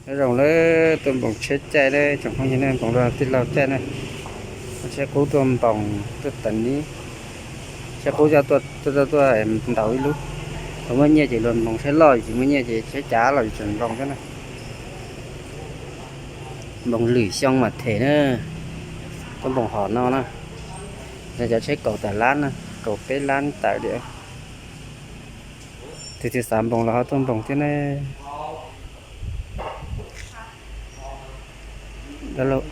Nyob zoo lawm, tuaj npoos tsheb caij na tsoom phooj ywg na, npoos rau tij laug caij na. Tsheb qub tuaj npoos tuaj teev ib, tsheb qub coj tuaj tuaj tuaj ntaus ib lub. Luag muaj nyiaj ces luag npoos, tsheb loj tsis muaj nyiaj ces tsheb cav los tseem npoos thiab na. Npoos lwm xyoo mam them na, tuaj npoos hom no na. Cov tsheb kaum tawm lab na, kaum peb lab tawm li. Tus twg xav npoos los ho tuaj npoos thiab ne. Nws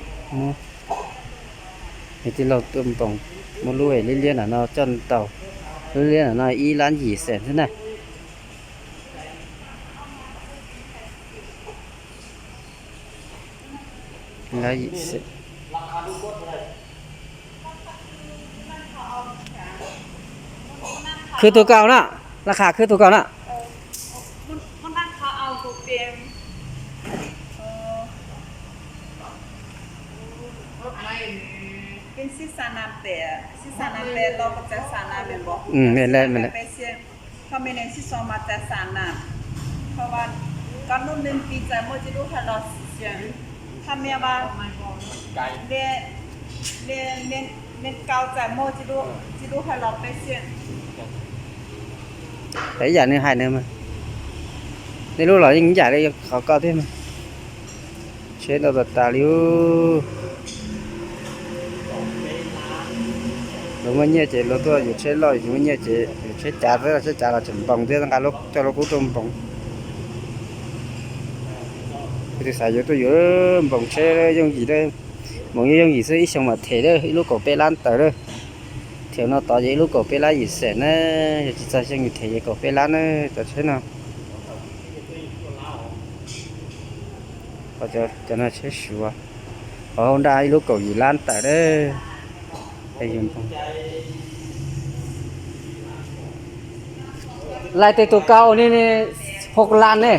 tij laug tuaj npoos, muab lub liab liab ntawm no coj ntaus, lub liab ntawm no ib lab yim xees xwb na. Khwv tus kaus na, laj qha khwv tus kaus na. Ib yam nws hais nws mas, nej lub los yeej ib yam li qhov koj thiab mas. Tsheb ntau tas tas li. Luag muaj nyiaj ces luag tuaj yuav tsheb loj, yus tsis muaj nyiaj ces yuav tsheb cav xwb, tsheb cav los tseem npoos thiab, nqa coj lub qub tuaj npoos. Tus xav yuav tuaj yuav, npoos tsheb yooj yim, npoos yooj yim xwb, ib xyoo mam them lawm, ib lub kaum peb lab tawm lawm. Them no tod ces ib lub kaum peb lab yim xees na, yog tsis txog xyoo yus them ces kaum peb lab na, cov tsheb no. Cov no tsheb Suav, hauv nra ib lub kaum yim lab tawm lawm. Laj tej tus kaus ne, hauv lab ne.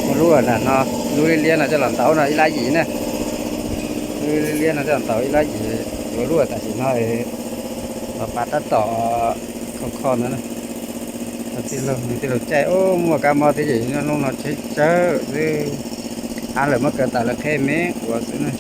Muaj lub no, lub liab liab no coj los ntaus no ib lab yim na. Lub liab liab no coj los ntaus ib lab yim, yuav lub tam sim no los pas tab tom kho kho ntawd na. Tij laug, tij laug caij, muaj kab mob thiab ces nyob hnub no tsheb tsawg xwb. Ab lawm muab kaw tawm lawv qheb me ua xwb na.